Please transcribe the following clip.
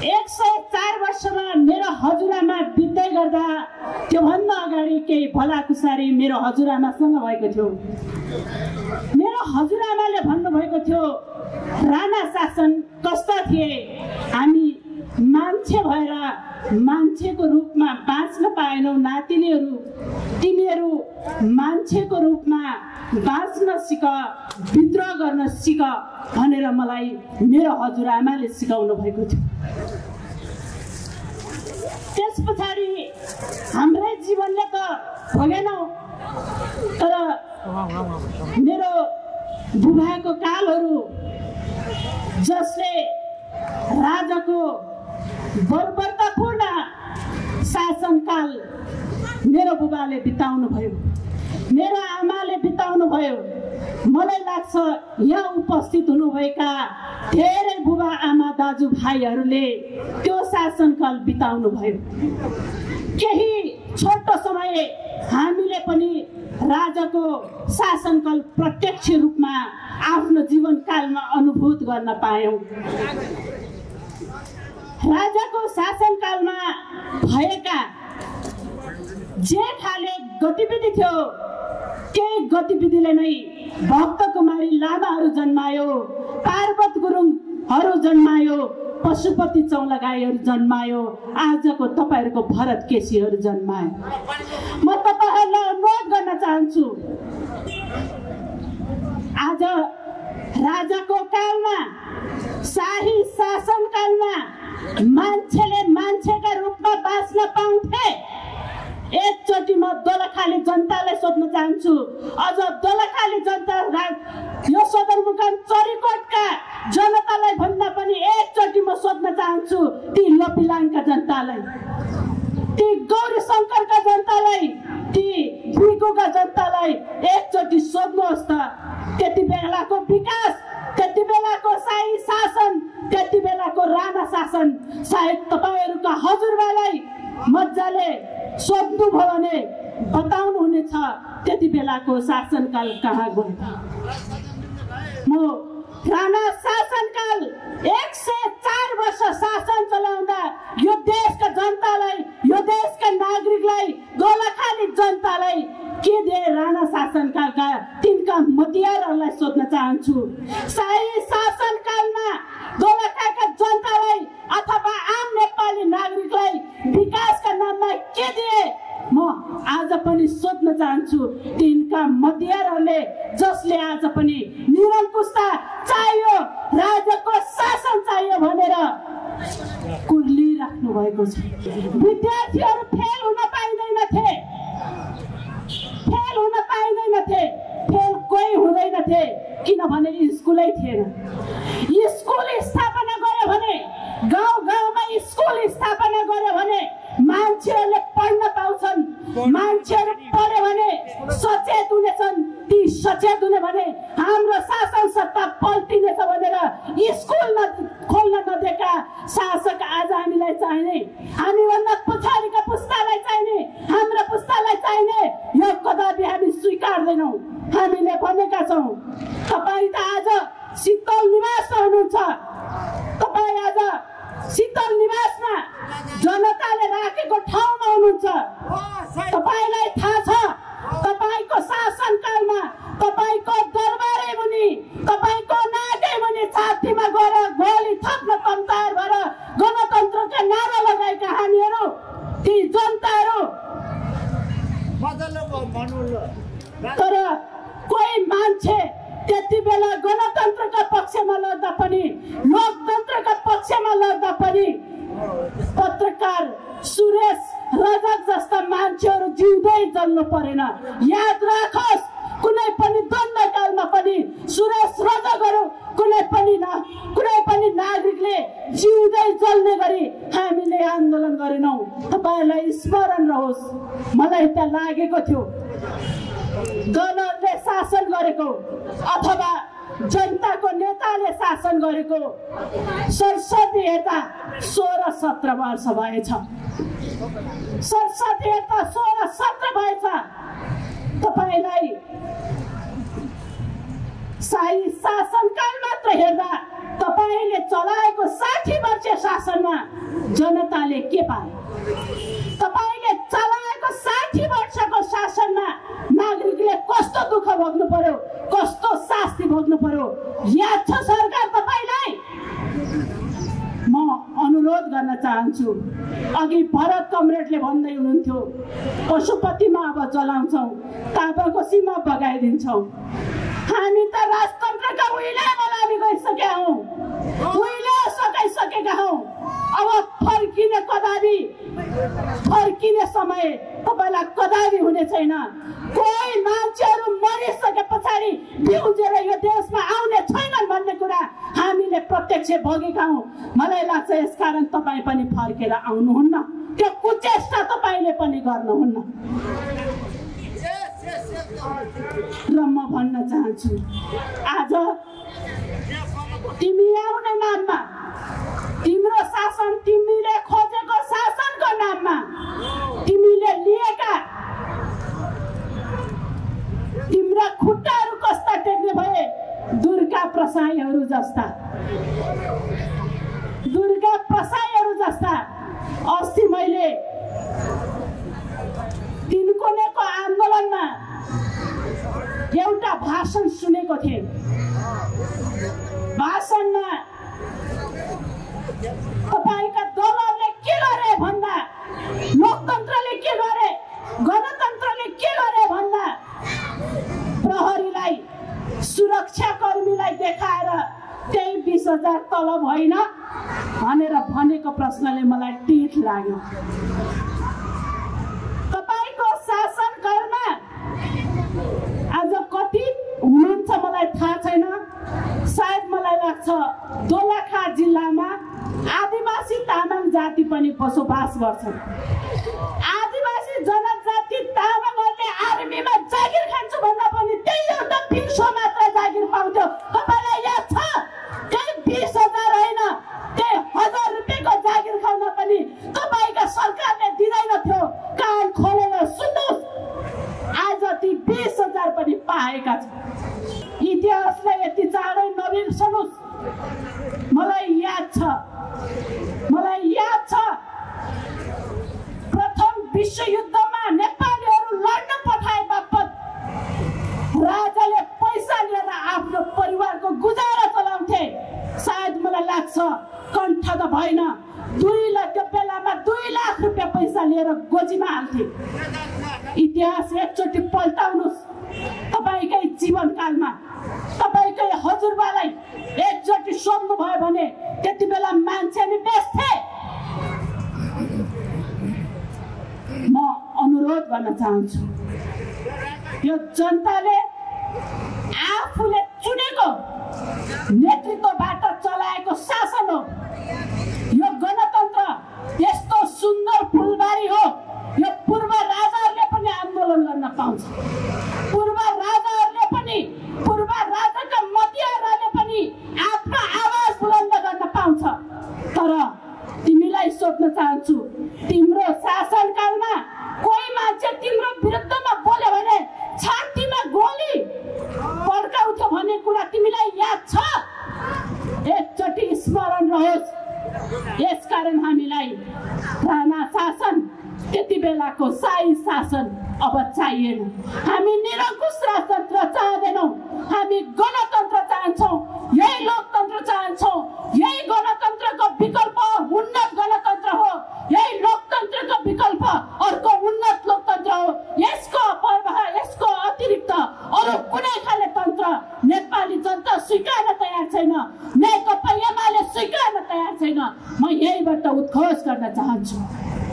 104 वर्षमा मेरो हजुरआमा बित्दै गर्दा त्योभन्दा अगाडि केही भलाकुसारी मेरो हजुरआमासँग भएको थियो। मेरो हजुरआमाले भन्नुभएको थियो, राणा शासन कस्ता थिए, हामी मान्छे भएर मान्छेको रूपमा बाँच्न पाएनौ नातिनीहरू, तिमीहरू मान्छेको रूपमा बाँच्न सिक, विद्रोह गर्न सिक भनेर मलाई मेरो हजुरआमाले सिकाउनु भएको थियो। त्यस पछाडि हाम्रै जीवनले त भोगेनौँ, तर मेरो बुबाको कालहरू जसले राजाको बर्बरतापूर्ण शासनकाल मेरो बुबाले बिताउनु भयो, मेरो आमाले बिताउनु भयो। मलाई लाग्छ यहाँ उपस्थित हुनुभएका धेरै बुबा आमा दाजुभाइहरूले त्यो शासनकाल बिताउनु भयो। केही छोटो समय हामीले पनि राजाको शासनकाल प्रत्यक्ष रूपमा आफ्नो जीवनकालमा अनुभूत गर्न पायौँ। राजाको शासनकालमा भएका जे खाले गतिविधि थियो त्यही गतिविधिले नै भक्त कुमारी लामाहरू जन्मायो, पार्वत गुरुङहरू जन्मायो, पशुपति चौलागाईहरू जन्मायो, आजको तपाईहरूको भरत केसीहरू जन्मायो। म तपाईहरूलाई अनुरोध गर्न चाहन्छु, आज राजाको कालमा, शाही शासनकालमा मान्छेले मान्छेका रूपमा बाँच्न पाउँथे। एकचोटि म दोलखाली जनतालाई सोध्न चाहन्छु, अझ दोलखाली जनता, यो सदरमुकाम चरीकोटका जनतालाई भन्दा पनि एकचोटि म सोध्न चाहन्छु, ती लपिलाङका जनतालाई, ती गौरी शङ्करका जनतालाई, ती बिकुका जनतालाई एकचोटि सोध्नुहोस् त, त्यति बेलाको विकास, त्यति बेलाको शाही शासन, त्यति बेलाको राणा शासन सायद तपाईहरूका हजुरबालाई मजाले सोध्नुभयो भने बताउनु हुनेछ त्यति बेलाको शासनकाल कहाँ गयो। म राणा शासनकाल 104 वर्ष शासन चलाउँदा यो देशका जनतालाई, यो देशका नागरिकलाई, दोलखाली जनतालाई के दिए राणा शासनकालका तिनका मतियारहरूलाई सोध्न चाहन्छु। शाही शासनकालमा दोलखाका जनतालाई अथवा आम नेपाली नागरिकलाई विकासका नाममा के दिए म आज पनि सोध्न चाहन्छु। तिनका मतियारहरूले जसले आज पनि निरङ्कुशता चाहियो, राजाको शासन चाहियो भनेर कुर्लिराख्नु भएको छ। विद्यार्थीहरू फेल हुन पाइँदैनथे, फेल हुन पाइँदैनथे, फेल कोही हुँदैनथे, किनभने स्कुलै थिएन। स्कुल स्थापना गर्यो भने, गाउँ गाउँमा स्कुल स्थापना गर्यो भने मान्छेहरूले पढ्न पाउँछन्, मान्छेहरू पढ्यो भने सचेत हुनेछन्, ती सचेत हुने भने हाम्रो शासन सत्ता पल्टिनेछ भनेर स्कुल खोल्न नदिएका शासक आज हामीलाई चाहिने, हामीभन्दा पछाडिका पुस्तालाई चाहिने, हाम्रो पुस्तालाई चाहिने, यो कदापि हामी स्वीकार्दैनौँ। हामीले भनेका छौँ, तपाईँ त आज शीतल निवासमा हुनुहुन्छ, तपाईँ आज शीतल निवासमा जनताले राखेको ठाउँमा हुनुहुन्छ। तपाईलाई थाहा छ, तपाईको शासनकालमा तपाईको दरबारै मुनि, तपाईको नाकै मुनि छातीमा गएर गोली थप्न कम्तार भएर गणतन्त्रका नारा लगाएका हामीहरू, ती जनताहरू, तर कोही मान्छे त्यति बेला गणतन्त्रका पक्षमा लड्दा पनि, लोकतन्त्रका पक्षमा लड्दा पनि पत्रकार सुरेश रजक जस्ता मान्छेहरू जिउँदै जल्नु परेन। याद राखोस्, कुनै पनि द्वन्द्वकालमा पनि सुरेश रजकहरू कुनै पनि नागरिकले जिउँदै जल्ने गरी हामीले आन्दोलन गरेनौँ। तपाईहरूलाई स्मरण रहोस्, मलाई त लागेको थियो दलहरूले शासन गरेको अथवा जनताको नेताले शासन गरेको सरस्वती हेर्दा 16-17 वर्ष भएछ। सरस्वती हेर्दा 16-17 भएछ। तपाईलाई शाही शासनकाल मात्र हेर्दा तपाईले चलाएको 60 वर्ष शासनमा जनताले के पाए? तपाईले चलाएको 60 वर्षको शासनमा नागरिकले कस्तो दुःख भोग्नु पर्यो, कस्तो शास्ति भोग्नु पर्यो याद छ सरकार तपाईलाई? म अनुरोध गर्न चाहन्छु, अघि भरत कमरेडले भन्दै हुनुहुन्थ्यो पशुपतिमा अब चलाउँछौँ, ताबाकोसीमा बगाइदिन्छौँ। हामी त राजतन्त्रका उहिले मलामी गइसकेका हौँ, उहिले सकाइसकेका हौँ। अब फर्किने समय तपाईलाई कदापि हुने छैन। कोही मान्छेहरू मरिसके पछाडि बिउजेर यो देशमा आउने छैनन् भन्ने कुरा हामीले प्रत्यक्ष भोगेका हौँ। मलाई लाग्छ यसकारण तपाईँ पनि फर्केर आउनुहुन्न, त्यो कुचेष्टा तपाईले पनि गर्नुहुन्न। र म भन्न चाहन्छु, आज तिमी आउने नाममा, तिम्रो शासन, तिमीले खोजेको शासनको नाममा तिमीले लिएका तिम्रा खुट्टाहरू कस्ता टेक्ने भए? दुर्गा प्रसाईहरू जस्ता, दुर्गा प्रसाईहरू जस्ता। अस्ति मैले तिनकोनेको आन्दोलनमा एउटा भाषण सुनेको थिएँ। भाषणमा तपाईका दलहरूले के गरे भन्दा, लोकतन्त्रले के गरे, गणतन्त्रले के गरे भन्दा प्रहरीलाई, सुरक्षाकर्मीलाई देखाएर त्यही 20,000 तलब होइन भनेर भनेको प्रश्नले मलाई टिठ लाग्यो। तपाईको शासनकालमा आज कति हुनुहुन्छ मलाई थाहा छैन, सायद मलाई लाग्छ दोलखा जिल्लामा आदिवासी तामाङ जाति पनि बसोबास गर्छन्। आदिवासी जनजाति तामाङहरूले आर्मीमा जागिर खान्छु भन्दा पनि त्यही एउटा 20 मात्र जागिर पाउँथ्यो। तपाईलाई याद छ? त्यही 20,000 होइन, त्यही 1000 रुपियाँको जागिर खाउन पनि तपाईका सरकारले दिँदैनथ्यो। कान खोलेर सुन्नुहोस्, आज ती 20,000 पनि पाएका छन्। इतिहासलाई यति चाँडै नबिर्सनुहोस्। मलाई याद छ प्रथम विश्वयुद्धमा नेपालीहरू लड्न पठाए बापत राजाले पैसा लिएर आफ्नो परिवारको गुजारा चलाउँथे। सायद मलाई लाग्छ कण्ठ त भएन, 2 लाख बेलामा 2 लाख रुपियाँ पैसा लिएर गोजीमा हाल्थे। इतिहास एकचोटि पल्टाउनुहोस्। तपाईकै जीवनकालमा तपाईकै हजुरबालाई एकचोटि सोध्नु भयो भने त्यति बेला मान्छे नि बेच्थे। म अनुरोध गर्न चाहन्छु, यो जनताले आफूले चुनेको नेतृत्वबाट चलाएको शासन हो। यो गणतन्त्र यस्तो सुन्दर फुलबारी हो, यो पूर्व राजाहरूले पनि आन्दोलन गर्न पाउँछ। पूर्व राजाका मतियारहरूले पनि आफ्नो आवाज बुलन्द गर्न पाउँछ। तर तिमीलाई सोध्न चाहन्छु, तिम्रो शासनकालमा कोही मान्छे तिम्रो विरुद्धमा बोल्यो भने छातीमा गोली पड्काउँथ्यो भन्ने कुरा तिमीलाई याद छ? एकचोटि स्मरण रहोस्। यसकारण हामीलाई राणा शासन, त्यति बेलाको शाही शासन अब चाहिएन। हामी निरङ्कुश राजतन्त्र चाहँदैनौँ, हामी गणतन्त्र चाहन्छौँ। यही लोकतन्त्र चाहन्छौँ। यही गणतन्त्रको विकल्प उन्नत गणतन्त्र हो। यही लोकतन्त्रको विकल्प अर्को उन्नत लोकतन्त्र हो। यसको अतिरिक्त अरू कुनै खाले तन्त्र नेपाली जनता स्वीकार्न तयार छैन, नेकपा एमाले स्वीकार्न तयार छैन। म यहीबाट उद्घोष गर्न चाहन्छु।